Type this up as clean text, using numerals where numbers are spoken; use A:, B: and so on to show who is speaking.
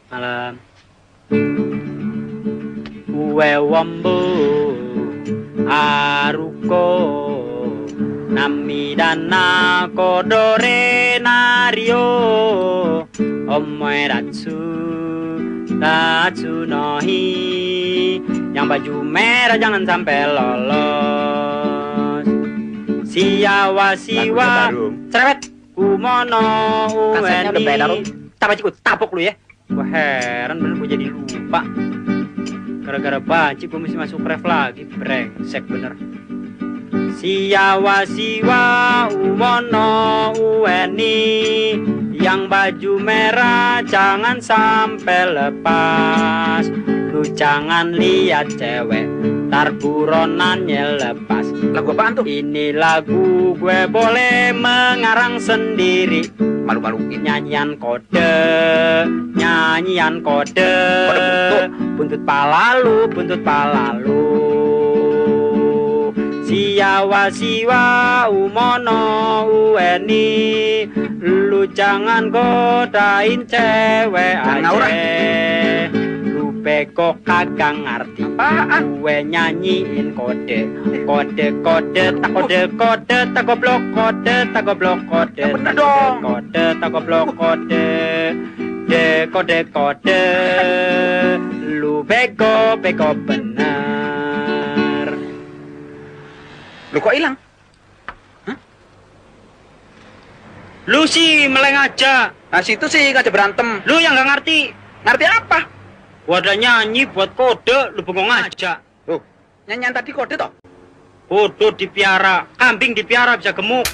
A: Malam. Uwe wombo aruko namidana kodore nario omoeratsu tatsunohi yang baju merah jangan sampai lolos. Siawa siwa cerewet kumono uweni. Tapok lu ya. Gua heran bener gua jadi lupa. Gara-gara banci gua mesti masuk ref lagi. Brengsek bener. Siawa siwa umono uweni, yang baju merah jangan sampai lepas. Lu jangan lihat cewek tar buronannya lepas.
B: Lagu apaan tuh?
A: Ini lagu gue boleh mengarang sendiri.
B: Malu-maluin.
A: Nyanyian kode buntut palalu siawa siwa umono uweni, lu jangan godain cewek aja. Lu bego kagak ngerti
B: apaan?
A: Gue nyanyiin kode tak goblok kode
B: bener dong.
A: kode tak goblok kode lu bego bener.
B: Lu kok hilang? Hah?
A: Lu sih meleng aja.
B: Nah situ sih ngajak berantem.
A: Lu yang gak ngerti.
B: Ngerti apa?
A: Gua ada nyanyi buat kode, lu bengong aja.
B: Tuh, nyanyian tadi kode toh?
A: Bodoh dipiara, kambing dipiara bisa gemuk.